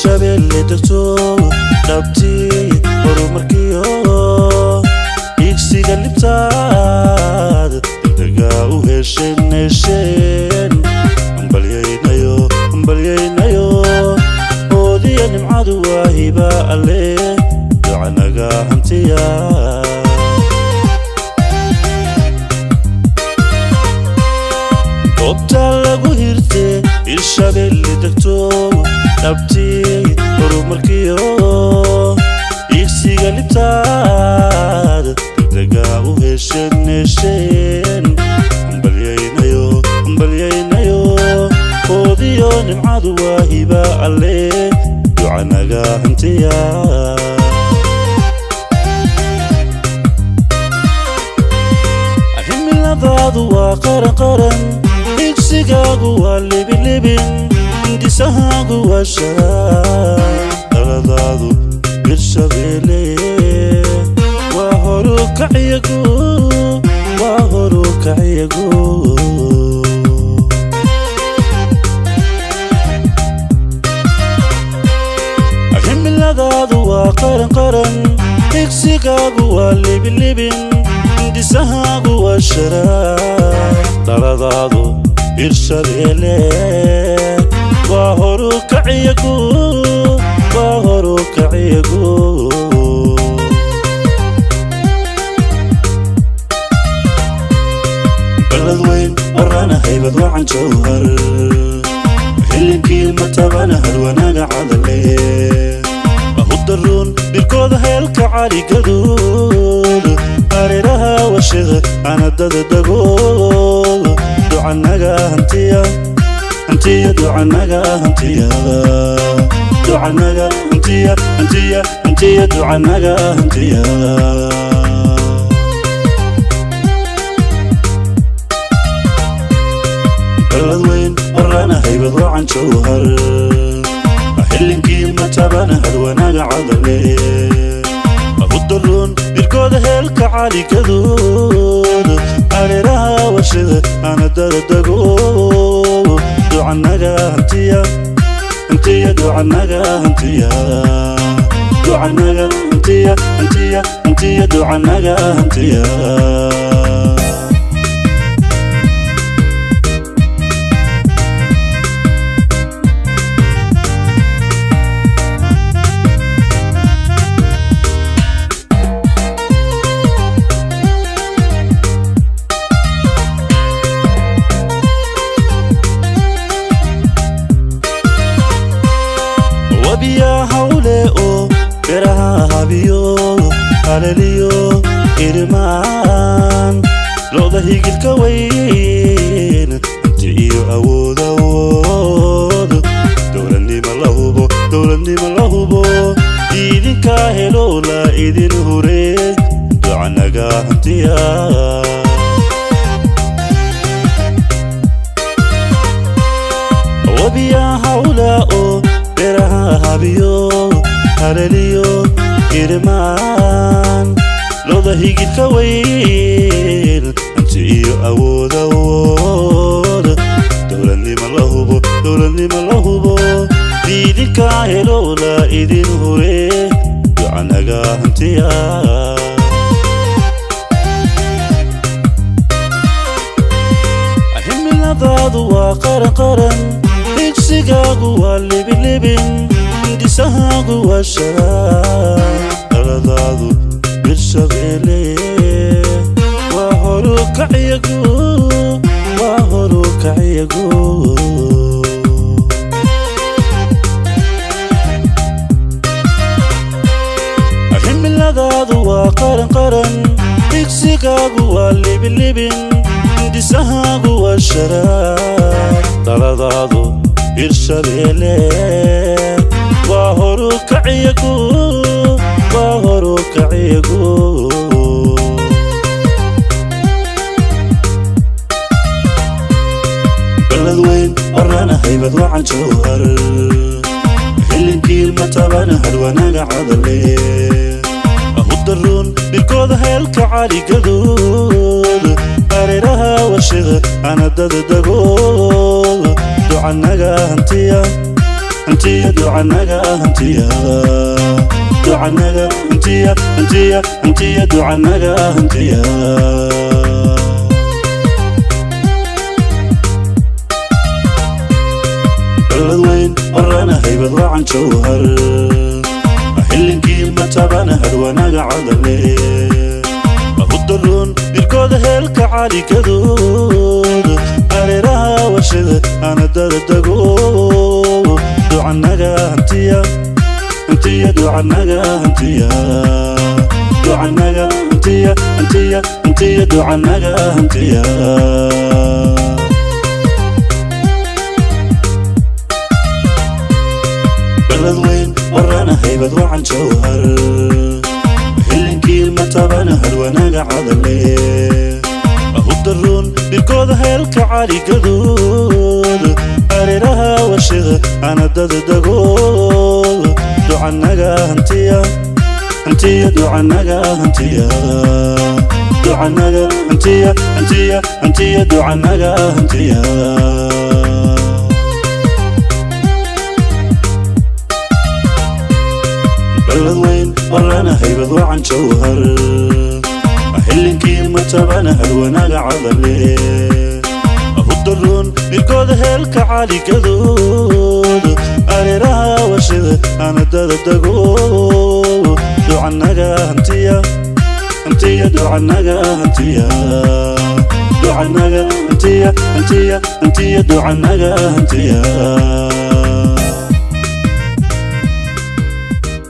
Hirshabeelle degto dhabtii horumarkiyo igsiga libtaad degdega u hesheen hesheen hambalyaynayo hambalyaynayo oodiya nimcadu waa hiba alle ducanaga hantiya goobta lagu hirte Hirshabeelle degto dhabtii horumarkiyo igsiga libtaad degdega u hesheen hesheen hambalyaynayo hambalyaynayo oodiyo nimcadu waa hiba alle ducanaga hantiya himiladaadu waa qaran qaran igsigaagu waa libinlibin indhisahaagu waa sharaa dhaladaadu Hirshabeelle waa horukaciyagu waa horukaciyagu himiladaadu waa qaran qaran igsigaagu waa libinlibin indhisahaagu waa sharaa dhaladaadu Hirshabeelle waa horukaciyagu waa horukaciyagu balad weyn warana haybad wacan jawhar xillinkii matabana harwanaaga cadale ahudaruun dhirkooda heelka caligaduud hareeraha washida anadada dago ducanaga hantiya hantiya ducanaga hantiya ducanaga hantiya hantiya hantiya ducanaga hantiya balad weyn warana haybad wacan jawhar xillinkii matabana harwanaaga cadale ahudaruun dhirkooda heelka caligaduud hareeraha washida anadada dago ducanaga hantiya hantiya ducanaga hantiya ducanaga hantiya hantiya hantiya ducanaga hantiya wabiya hawle oo beraha habiyo haleliyo irmaan lo'da higilka weyn hanti iyo awood awood dowladnimo la hubo dowladnimo la hubo idinka helo la idin hure ducanaga hantiya wabiya hawla oo beraha habiyo haleliyo irmaan lo'da higilka weyn hanti iyo awood awood dowladnimo la hubo dowladnimo la hubo idinka helo la idin hure ducanaga hantiya himiladaadu waa qaran qaran igsigaagu waa libinlibin indhisahaagu waa sharaa dhaladaadu Hirshabeelle waa horukaciyagu waa horukaciyagu himiladaadu waa qaran qaran igsigaagu waa libinlibin indhisahaagu waa sharaa dhaladaadu Hirshabeelle waa horukaciyagu waa horukaciyagu balad weyn warana haybad wacan jawhar xillinkii matabana harwanaaga cadale ahudaruun dhirkooda heelka caligaduud hareeraha warshada anadada dago ducanaga hantiya Hantiya ducanaga hantiya, ducanaga hantiya, hantiya, hantiya, ducanaga hantiya. Beledweyn warana haybad wacan jawhar, xillinkii matabana hadwanaga cadale, hudaruun dhirkooda heelka caaligadood, hareeraha warshada anadada dago. Ducanaga hantiya, hantiya, ducanaga hantiya, ducanaga hantiya, hantiya, hantiya, ducanaga hantiya. Beledweyn warana haybad wacan jawhar, xillinkii matabana hadwanaga cadale, hudaruun dhirkooda heelka caaligadood, hareeraha warshada anadada dago. Ducanaga hantiya, hantiya, ducanaga hantiya, ducanaga hantiya, hantiya, hantiya, ducanaga hantiya. Beledweyn warana haybad wacan jawhar, xillinkii matabana hadwanaga cadale, hudaruun dhirkooda heelka caaligadood, hareeraha warshada anadada dago. Ducanaga hantiya, hantiya, ducanaga hantiya, ducanaga hantiya, hantiya, hantiya, ducanaga hantiya.